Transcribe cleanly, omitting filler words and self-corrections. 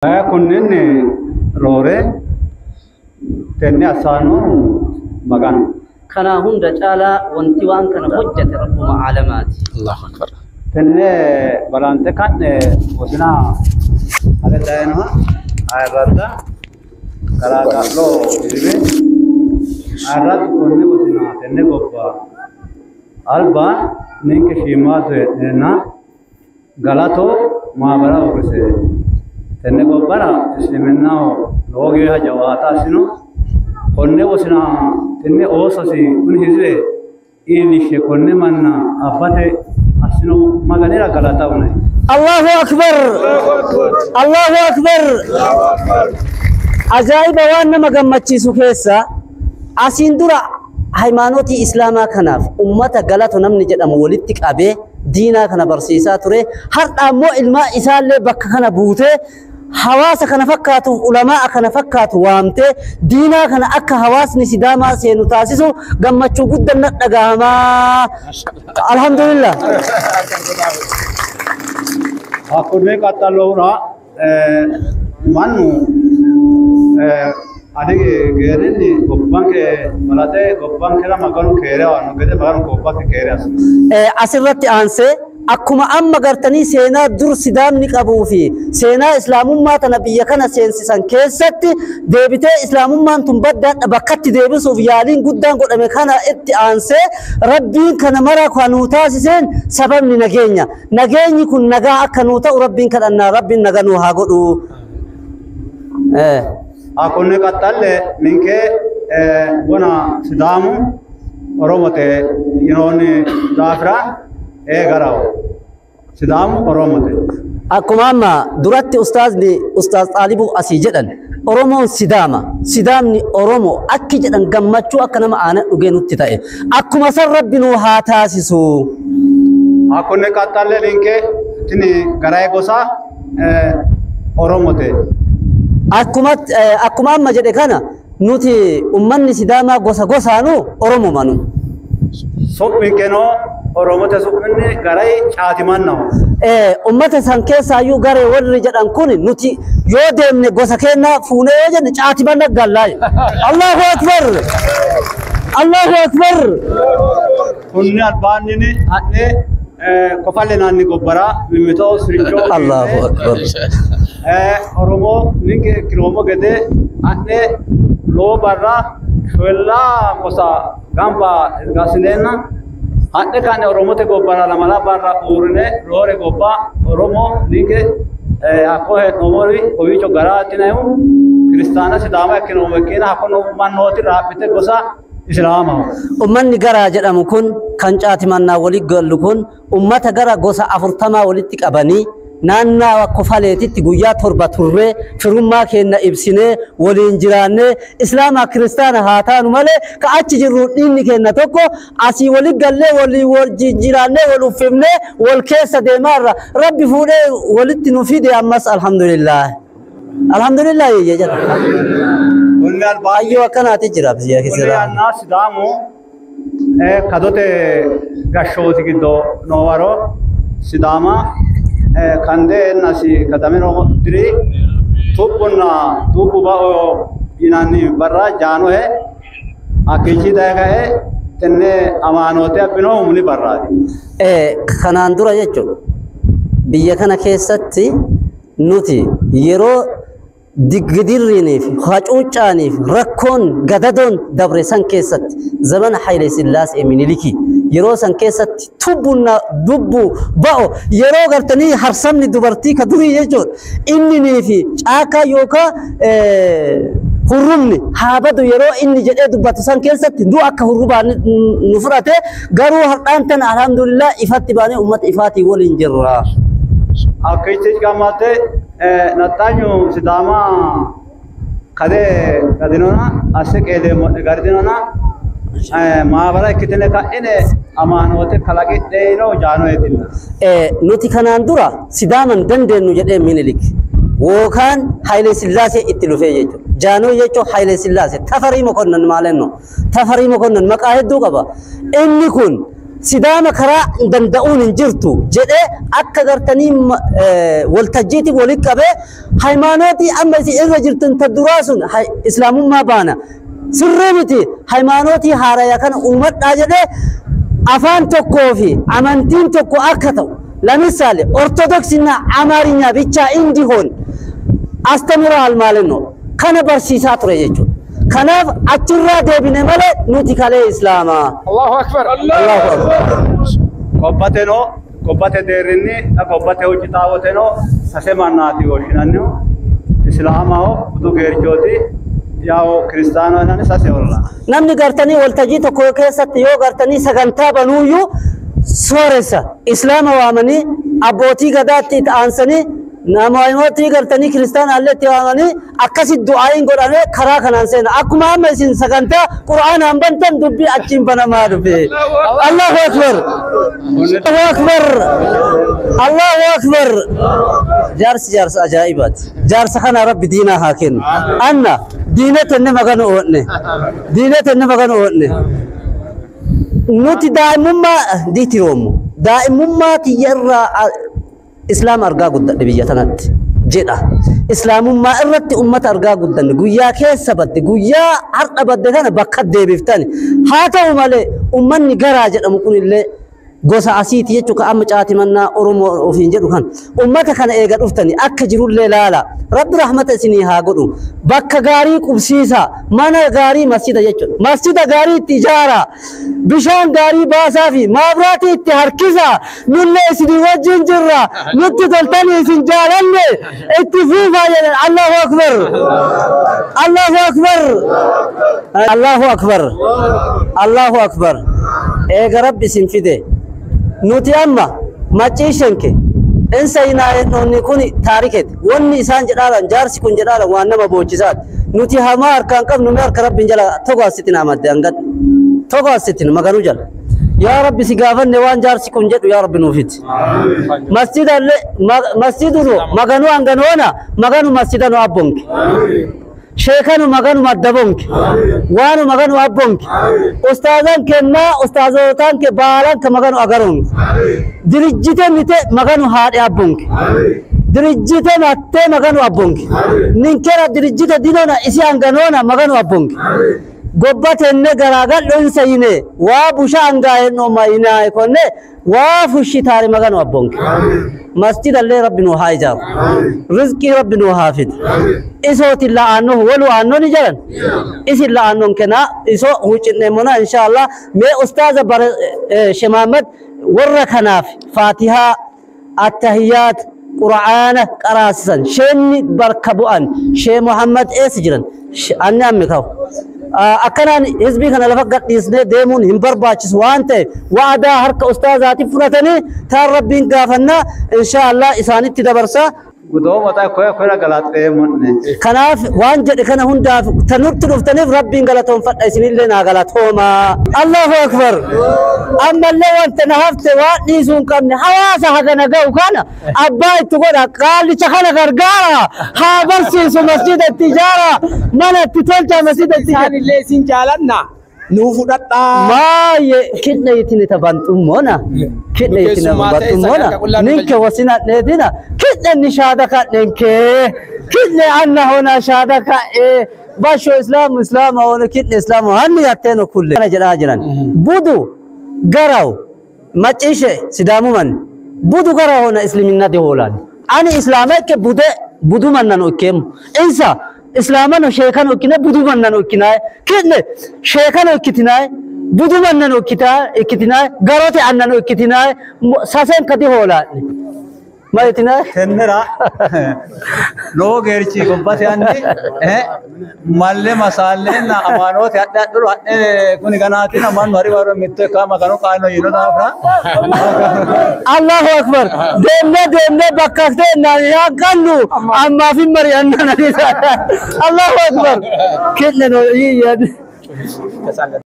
Kunninni roore tenne assaanohu Maganu. Kanaa hunda caalaa wanti waan kana hojjete Rabbuma aalamaati. Allahu akbar. Tenne balanxe ka'ne wosina ale dayinoha ayirradda garaaga'lo hiriwe ayirraddu konne wosina tenne gobba alba ninke shiimmaaddu hee'neenna galato maabara uurrise tenne gobbara isliminaho lowo geeshsha jawaata assino. Konne wosina tenne oososi kuni hiziwe iillishshe konne manna abbate assino Maganira galata unayi. Allahu akbar! Allahu akbar! Ajaa'iba waan nama gammachiisu keessa asiin dura hayimaanootii islaamaa kanaaf ummata galatu namni jedhamu walitti qabee diinaa kana barsiisaa ture. Har'a ammoo ilmaa isaallee bakka kana buutee hawaasa kana fakkaatu ulamaa kana fakkaatu waamtee diinaa kana akka hawaasni Sidaamaa seenu taasisu gammachuu guddaan na dhaga'amaa. Alhamdulillah. Hakkunni qaxxallohura mannu ane geerrinni gobbanke balaxe gobbankera Maganu keere aanno gede Maganu gobbanke keere assino. Asirratti aansee akkuma amma gartanii seenaa dur Sidaamni qabuu fi seenaa islaamummaa tana biyya kana seensisan keessatti deebitee islaamummaan tun baddaadha bakkatti deebisuuf yaaliin guddaan godhame kana itti aansee Rabbiin kana mara kan nuu taasiseen sababni nageenya. Nageenyi kun nagaa akka nuu ta'u Rabbiin kadhannaa, Rabbiin nagaa nuu haa godhu. Hakkunni qaxxalle ninke wona Sidaamu Oromote yinoonni daafira ee garaho. Sidaamu Oromote. Akkuma amma duratti ustaazni Ustaaz Xaalibuu asii jedhan Oromoon Sidaama, Sidaamni Oromoo akki jedhan gammachuu akka nama aanan dhugee nutti ta'e. Akkuma san Rabbi nuu haa taasisu. Hakkunni qaxxalle ninke tini garaa gosa Oromote. Akkuma amma jedhe kana nuti ummanni Sidaamaa gosa gosaanuu Oromumanu. Su'minkeno Oromote su'minni garaa caatimannaho. Ummata san keessaayyuu garee warri jedhan kun nuti yoo deemne gosa keenyaa fuunee yoo jenne caatimanna gallaayi. Allahu akbar! Allahu akbar! Kunni albaanni hadhee kofalle naanni gobbara mimmitoo sirchoo. Allahu akbar! Oromoo ninke kiroomo gede hadhee lowo barra shollaa gosa gamba gasineenna hadhe ka'ne Oromote gobbara lamala barra uurrine roore gobba Oromo ninke hakko hee'noommori kowiicho gara ikkinayihu kiristaana Sidaama ikkinoommo ikkiina hakko noo mannooti raaphite gosa Islaamaho. Ummanni garaa jedhamu kun kan caatimannaa walii gallu kun ummata gara gosa 40 walitti qabanii naannaa kofaleetitti guyyaa 7 turree firummaa keenya ibsinee waliin jiraannee islaamaa kiristaana haa taanu malee ka achi jirru dhiinni keenya tokko asii walii gallee walii wal jijjiiraannee wal uffifnee wal keessa deemaarra Rabbi fuudhee walitti nu fide ammas alhamdulillah. Alhamdulillah jedha. Kunni albaay'ee Ayyoo akkanaati jira biyya Kunni keessatti. yannaa Sidaamu kadote gashshooti giddo noowaro Sidaama kandeenasi kadamino diri tubbunna dubbu ba'o yinanni barra jaanohe hakkiichi daye ka'e tenne amaanoote abbinohu muli barraati. Kanaan dura jechuudha biyya kana keessatti nuti yeroo digdirriiniif hacuuccaaniif rakkoon gadadoon dabre san keessatti zamana Haile Sillaasee Minilikii yeroo san keessatti tubbunna dubbu ba'o yeroo gartanii harsamni dubartii ka durii jechuudha inninii fi caakaa yookaan hurrubni haa badu yeroo inni jedhee dubbatu san keessatti nu akka hurrubaa nu fudhate garuu har'aan tana alhamdulillah ifatti baanee uummata ifaatii waliin jirra. Hakkiichi gammatte naxxaanyu Sidaama kadee gadinona asse qeedeemmo'ne gardinona maabara ikkitine ka'ine amaanoote kalaqidheeno jaanoeetinna. Nuti kanaan dura Sidaaman dandeenyu jedhee Minilik yookaan Haile Sillaasee itti dhufee jechuudha. Jaanoo jechuun Haile Sillaasee Tafarii Mokonnon maalenno Tafarii Mokonnon maqaa hedduu qaba. Inni kun Sidaama karaa danda'uun hin jirtu jedhee akka gartanii waltajjiitti walitti qabee hayimaanootii amma isin irra jirtan ta duraa sun islaamummaa baana sirrii miti hayimaanootii haaraya kana uumadhaa jedhee afaan tokkoo fi amantiin tokko akka ta'u ለምሳሌ ኦርቶዶክስና አማርኛ ብቻ እንዲሆን አስተምረዋል ማለት ነው። ከነ በርሲሳ ቱሬ ጀቹ ከናፍ አችራ ደቢነ መለ ኑቲ ከለ እስላማ አላሁ አክበር አላሁ አክበር gobbate no gobbate deerrinni xa gobbate huccitawote no sase mannaati woshshinannihu islaamaho budu geerchooti yaa'u kiristaano yinanni sase olla namni gartanii waltajjii tokko keessatti yoo gartanii sagantaa banuuyyuu sooressa islaama waamanii abbootii gadaatti itti aansanii namooti gartanii kiristaana illee itti waamanii akkasi du'aayin godhamee karaa kanaan seena akkuma amma isin sagantaa qura'aanaan bantan dubbii achiin banamaa dhufe Allahu akbar Allahu akbar Allahu akbar jaarsi jaarsa ajaa'ibaati jaarsa kana rabbi diinaa haa kennu anna diinatenne maganu oodne diinatenne maganu oodne nuti daa'imummaa diitiroomu daa'imummaa tiyyarraa islaam argaa guddadhe biyya tanatti jedha islaamummaa irratti ummata argaa guddanne guyyaa keessa badde guyyaa har'a badde kana bakka deebiftani haa ta'u malee ummanni garaa jedhamu kunillee gosa asiiti jechuu ka amma caatimannaa Oromoo ofiin jedhu kan ummata kana eega dhuftani akka jirullee laala rabbi rahmata isinii haa godhu bakka gaarii qubsiisa mana gaarii masjida jechuudha masjida gaarii itti ijaara bishaan gaarii baasaa fi maabraatii itti harkisa nullee isinii wajjin jirra nutti toltanii isin jaalanne itti fuufaa jedhan Allahu akbar Allahu akbar Allahu akbar Allahu akbar eega rabbi isin fide nuti amma macciishenke insa yinaa'ennoonni kun taarikeeti wanni isaan jedhaalan jaarsi kun jedhaalan waan nama boochisaati nuti hamaa harkaan qabnu mee harka rabbiin jala togo asitti naa madde hangadhu togo asitti maganuu jala yaa rabbi si gaafanne waan jaarsi kun jedhu yaa rabbi nuufiti masjidallee masjidunu maganuu hanganoona maganu masjidanu abbonke sheekanu maganu maddabonke waanu maganu abbonke ustaazan kennaa ustaazotaan ke baalanka maganu agaronke dirijjite mite maganu haadhe abbonke dirijjite mattee maganu abbonke ninkera dirijjite dinona isi hanganoona maganu abbonke gobbatenne garaagallo insa yine waa busha angaa'ennooma yinaaye konne waa fushshitaare maganu abbonke masjidallee rabbi nuu haa ijaaru rizqii rabbi nuu haa fidu isootin la'annohu wolu aannoni jedhan isin la'annon kenaa iso huuccinneemmona inshaallah mee ustaaza bare shemaammad warra kanaaf faatihaa attahiyaat qura'aana qaraasisan sheenni barka bu'an shee Muhammad eessa jiran anni ammi kawu akkanaan hizbii kana lafa gadhiisnee deemuun hin barbaachisu waan ta'eef wa'adaa harka ustaazaati fudhatanii taan rabbiin gaafannaa inshaallah isaanitti dabarsaa. Gudoomata koya koya galaxeemonne. Kanaaf waan jedhe kana hundaaf tanutti dhuftaniif rabbiin galatoonfadha isinillee naa galatoomaa. Allahu akbar. Ammallee wanta na hafte waan dhiisuu hin qabne hawaasa hagana ga'u kana abbaa itti godha qaalicha kana gargaara haa barsiisu masjida itti ijaara mana itti tolcha masjida itti ijaara. Isaanillee isin jaalanna nuu fudhadhaa. Maaye kidna itini tabantummoona kidna itini tabantummoona ninke wasinadheetina kidna ni shaada kadhenke kidna anna hona shaada ka'e basho islaamu islaama hona kidna islaamu hanni yatteeno kulle kana jedhaa jiran budu garaw macciishe sidaamuman budu garaw hona isliminnadi hoolaan ani islaama ikke bude budumannan ikkeemmo insa islaamano sheekano ikkine budumannano ikkinaye ki'ne sheekano ikkitinaye budumannano ikkitinaye garote annano ikkitinaye sasenka dihoolaa'ne mayitinaye Tennera lowo geerchi gobbate anni malle masaallenna amaanoote hadhe hadhuro hadhe kuni ganaatina mannu hari waro mitto ikka maganu qaano yiino daafira Allahu akbar deemne deemne bakka ta'e yaaqannu ammaaf hin mari'anna Allahu akbar ki'ne no yiyyan.